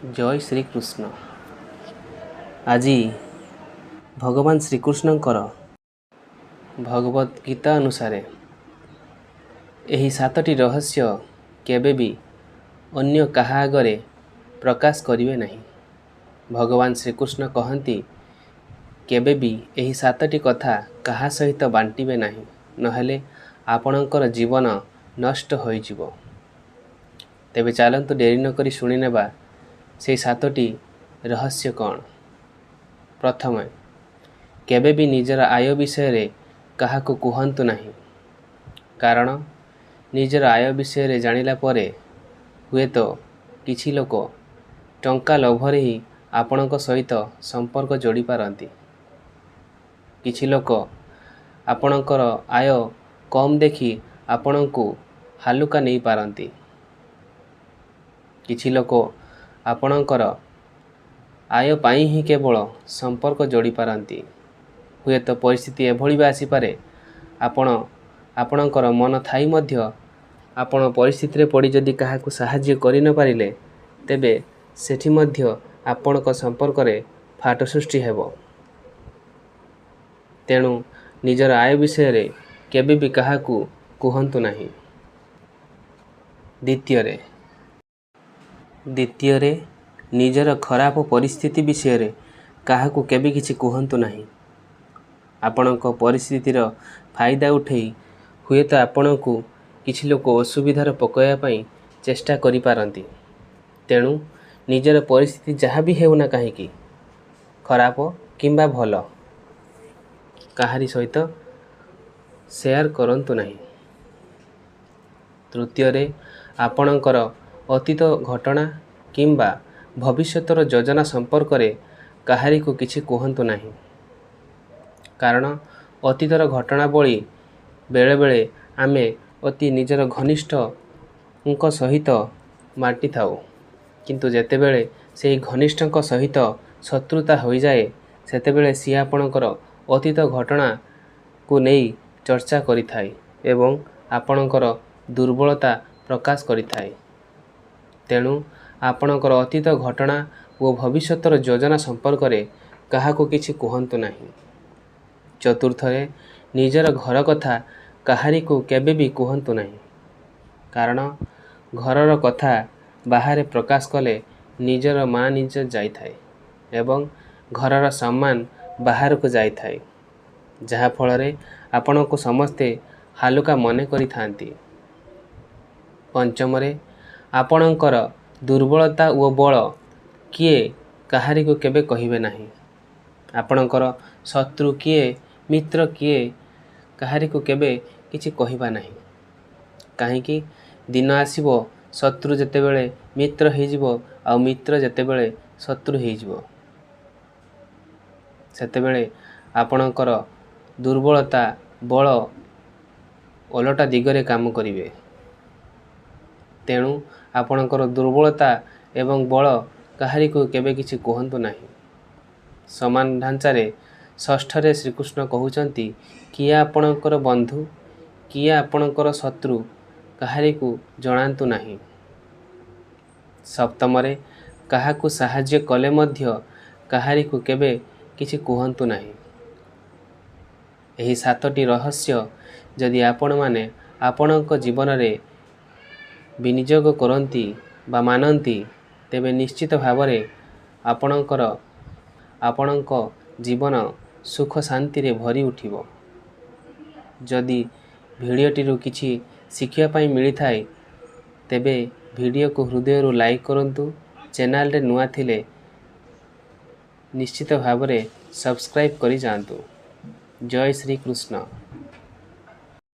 ଜୟ ଶ୍ରୀକୃଷ୍ଣ। ଆଜି ଭଗବାନ ଶ୍ରୀକୃଷ୍ଣଙ୍କର ଭଗବତ ଗୀତା ଅନୁସାରେ ଏହି 7ଟି ରହସ୍ୟ କେବେ ବି ଅନ୍ୟ କାହା ଆଗରେ ପ୍ରକାଶ କରିବେ ନାହିଁ। ଭଗବାନ ଶ୍ରୀକୃଷ୍ଣ କହନ୍ତି, କେବେ ବି ଏହି 7ଟି କଥା କାହା ସହିତ ବାଣ୍ଟିବେ ନାହିଁ, ନହେଲେ ଆପଣଙ୍କର ଜୀବନ ନଷ୍ଟ ହୋଇଯିବ। ତେବେ ଚାଲନ୍ତୁ ଡେରି ନକରି ଶୁଣିନେବା ସେଇ 7ଟି ରହସ୍ୟ କ'ଣ। ପ୍ରଥମେ, କେବେ ବି ନିଜର ଆୟ ବିଷୟରେ କାହାକୁ କୁହନ୍ତୁ ନାହିଁ, କାରଣ ନିଜର ଆୟ ବିଷୟରେ ଜାଣିଲା ପରେ ହୁଏତ କିଛି ଲୋକ ଟଙ୍କା ଲୋଭରେ ହିଁ ଆପଣଙ୍କ ସହିତ ସମ୍ପର୍କ ଯୋଡ଼ିପାରନ୍ତି। କିଛି ଲୋକ ଆପଣଙ୍କର ଆୟ କମ୍ ଦେଖି ଆପଣଙ୍କୁ ହାଲୁକା ନେଇପାରନ୍ତି। କିଛି ଲୋକ ଆପଣଙ୍କର ଆୟ ପାଇଁ ହିଁ କେବଳ ସମ୍ପର୍କ ଯୋଡ଼ିପାରନ୍ତି। ହୁଏତ ପରିସ୍ଥିତି ଏଭଳି ବି ଆସିପାରେ, ଆପଣ ଆପଣଙ୍କର ମନ ଥାଇ ମଧ୍ୟ ଆପଣ ପରିସ୍ଥିତିରେ ପଡ଼ି ଯଦି କାହାକୁ ସାହାଯ୍ୟ କରିନପାରିଲେ, ତେବେ ସେଠି ମଧ୍ୟ ଆପଣଙ୍କ ସମ୍ପର୍କରେ ଫାଟ ସୃଷ୍ଟି ହେବ। ତେଣୁ ନିଜର ଆୟ ବିଷୟରେ କେବେ ବି କାହାକୁ କୁହନ୍ତୁ ନାହିଁ। ଦ୍ୱିତୀୟରେ, ନିଜର ଖରାପ ପରିସ୍ଥିତି ବିଷୟରେ କାହାକୁ କେବେ କିଛି କୁହନ୍ତୁ ନାହିଁ। ଆପଣଙ୍କ ପରିସ୍ଥିତିର ଫାଇଦା ଉଠେଇ ହୁଏତ ଆପଣଙ୍କୁ କିଛି ଲୋକ ଅସୁବିଧାରେ ପକାଇବା ପାଇଁ ଚେଷ୍ଟା କରିପାରନ୍ତି। ତେଣୁ ନିଜର ପରିସ୍ଥିତି ଯାହା ବି ହେଉନା କାହିଁକି, ଖରାପ କିମ୍ବା ଭଲ, କାହାରି ସହିତ ସେୟାର କରନ୍ତୁ ନାହିଁ। ତୃତୀୟରେ, ଆପଣଙ୍କର ଅତୀତ ଘଟଣା କିମ୍ବା ଭବିଷ୍ୟତର ଯୋଜନା ସମ୍ପର୍କରେ କାହାରିକୁ କିଛି କୁହନ୍ତୁ ନାହିଁ, କାରଣ ଅତୀତର ଘଟଣାବଳୀ ବେଳେବେଳେ ଆମେ ଅତି ନିଜର ଘନିଷ୍ଠଙ୍କ ସହିତ ବାଣ୍ଟିଥାଉ, କିନ୍ତୁ ଯେତେବେଳେ ସେହି ଘନିଷ୍ଠଙ୍କ ସହିତ ଶତ୍ରୁତା ହୋଇଯାଏ, ସେତେବେଳେ ସିଏ ଆପଣଙ୍କର ଅତୀତ ଘଟଣାକୁ ନେଇ ଚର୍ଚ୍ଚା କରିଥାଏ ଏବଂ ଆପଣଙ୍କର ଦୁର୍ବଳତା ପ୍ରକାଶ କରିଥାଏ। ତେଣୁ ଆପଣଙ୍କର ଅତୀତ ଘଟଣା ଓ ଭବିଷ୍ୟତର ଯୋଜନା ସମ୍ପର୍କରେ କାହାକୁ କିଛି କୁହନ୍ତୁ ନାହିଁ। ଚତୁର୍ଥରେ, ନିଜର ଘର କଥା କାହାରିକୁ କେବେ ବି କୁହନ୍ତୁ ନାହିଁ, କାରଣ ଘରର କଥା ବାହାରେ ପ୍ରକାଶ କଲେ ନିଜର ମାନ ଇଜ୍ଜତ ଯାଇଥାଏ ଏବଂ ଘରର ସମ୍ମାନ ବାହାରକୁ ଯାଇଥାଏ, ଯାହାଫଳରେ ଆପଣଙ୍କୁ ସମସ୍ତେ ହାଲୁକା ମନେ କରିଥାନ୍ତି। ପଞ୍ଚମରେ, ଆପଣଙ୍କର ଦୁର୍ବଳତା ଓ ବଳ କିଏ କାହାରିକୁ କେବେ କହିବେ ନାହିଁ। ଆପଣଙ୍କର ଶତ୍ରୁ କିଏ, ମିତ୍ର କିଏ, କାହାରିକୁ କେବେ କିଛି କହିବା ନାହିଁ। କାହିଁକି ଦିନ ଆସିବ, ଶତ୍ରୁ ଯେତେବେଳେ ମିତ୍ର ହେଇଯିବ ଆଉ ମିତ୍ର ଯେତେବେଳେ ଶତ୍ରୁ ହେଇଯିବ, ସେତେବେଳେ ଆପଣଙ୍କର ଦୁର୍ବଳତା ବଳ ଓଲଟା ଦିଗରେ କାମ କରିବେ। ତେଣୁ ଆପଣଙ୍କର ଦୁର୍ବଳତା ଏବଂ ବଳ କାହାରିକୁ କେବେ କିଛି କୁହନ୍ତୁ ନାହିଁ। ସମାନ ଢାଞ୍ଚାରେ ଷଷ୍ଠରେ ଶ୍ରୀକୃଷ୍ଣ କହୁଛନ୍ତି, କିଏ ଆପଣଙ୍କର ବନ୍ଧୁ, କିଏ ଆପଣଙ୍କର ଶତ୍ରୁ, କାହାରିକୁ ଜଣାନ୍ତୁ ନାହିଁ। ସପ୍ତମରେ, କାହାକୁ ସାହାଯ୍ୟ କଲେ ମଧ୍ୟ କାହାରିକୁ କେବେ କିଛି କୁହନ୍ତୁ ନାହିଁ। ଏହି 7ଟି ରହସ୍ୟ ଯଦି ଆପଣମାନେ ଆପଣଙ୍କ ଜୀବନରେ ବିନିଯୋଗ କରନ୍ତି ବା ମାନନ୍ତି, ତେବେ ନିଶ୍ଚିତ ଭାବରେ ଆପଣଙ୍କ ଜୀବନ ସୁଖ ଶାନ୍ତିରେ ଭରି ଉଠିବ। ଯଦି ଭିଡ଼ିଓଟିରୁ କିଛି ଶିଖିବା ପାଇଁ ମିଳିଥାଏ, ତେବେ ଭିଡ଼ିଓକୁ ହୃଦୟରୁ ଲାଇକ୍ କରନ୍ତୁ। ଚ୍ୟାନେଲରେ ନୂଆ ଥିଲେ ନିଶ୍ଚିତ ଭାବରେ ସବସ୍କ୍ରାଇବ୍ କରି ଯାଆନ୍ତୁ। ଜୟ ଶ୍ରୀକୃଷ୍ଣ।